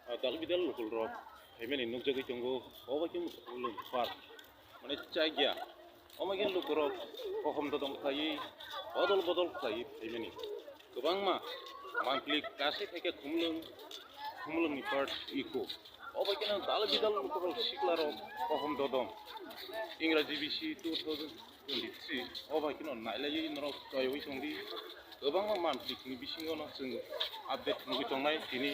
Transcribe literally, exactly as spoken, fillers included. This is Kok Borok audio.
Ah, dal bidal lukulrok phaimani nukjagwi tongo, obo khe Khumulwng park, mane chakya. Omo khe lukurok kohom dodom khlaiwi, bodol bodol khlaiwi phaimani. Kwbangma mantlik kasi phaikhe Khumulwng, Khumulwngni park eco. Obo kheno dal bidal lukurok siklarok kohom dodom. Ingraji bisi two thousand twenty-three obo kheno nailaiwi norok choiwi tongdi. Kwbangma mantlikni bisingono chwng update nugwi tongnai tini.